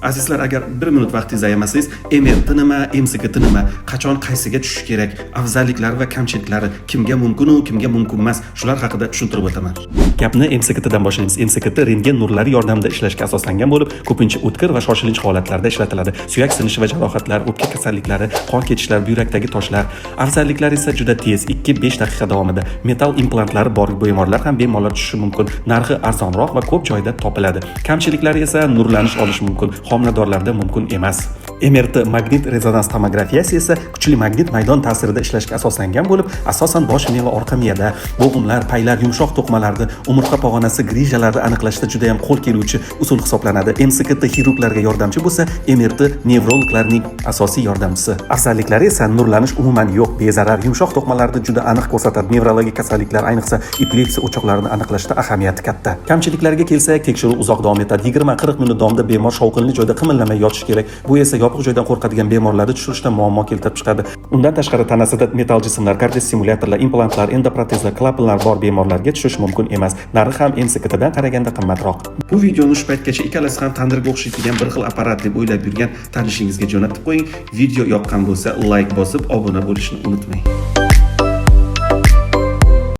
Azizlar, agar bir minut vaqtingizni ayamasangiz, MRT nima, MSKT nima, qachon qaysiga tushish kerak, afzalliklari va kamchiliklari, kimga mumkin u, kimga mumkin emas, shular haqida tushuntirib o'taman. Gapni MSKT dan boshlaymiz. MSKT rentgen nurlari yordamida ishlashga asoslangan bo'lib, ko'pincha o'tkir va shoshilinch holatlarda ishlatiladi. Suyak sinishi va jarohatlar, o'pka kasalliklari, qon ketishlar, buyrakdagi toshlar. Afzalliklari esa juda tez, 2-5 daqiqa davomida. Metal implantlari bor bemorlar ham bemalol tushishi mumkin. Narxi arzonroq va ko'p joyda topiladi. Kamchiliklari esa nurlanish olishi mumkin, homiladorlarda mumkin emas. MRT, magnit rezonans tomografiyasi esa kuchli magnit maydon ta'sirida ishlashga asoslangan bo'lib, asosan bosh miya va orqa miyada bo'g'imlar, paylar, yumshoq to'qimalarni, umurtqa pog'onasi grijalarni aniqlashda juda ham qo'l keluvchi usul hisoblanadi. MSKT xirurglarga yordamchi bo'lsa, MRT nevrologlarning asosiy yordamchisi. Afzalliklari esa nurlanish umuman yo'q, bezarar, yumshoq to'qimalarni juda aniq ko'rsatadi. Nevrologik kasalliklar, ayniqsa epilepsiya o'choqlarini aniqlashda ahamiyati katta. Kamchiliklariga kelsak, tekshiruv uzoq davom etadi. 20-40 minut davomida bemor shovqinli joyda qimirlamay yotishi kerak. Bu esa yopiq joydan qo'rqadigan bemorlarni tushirishda muammo keltirib chiqadi. Undan tashqari, tanasida metal jismlar, kardiostimulyatorlar, implantlar, endoprotezlar, klapanlar bor bemorlarga tushish mumkin emas. Narxi ham MSKT dan qaraganda qimmatroq. Bu videoni shu paytgacha ikkalasi ham tandirga o'xshaydigan bir xil apparat deb o'ylab yurgan tanishingizga jo'natib qo'ying. Video yoqqan bo'lsa, layk bosib, obuna bo'lishni unutmang.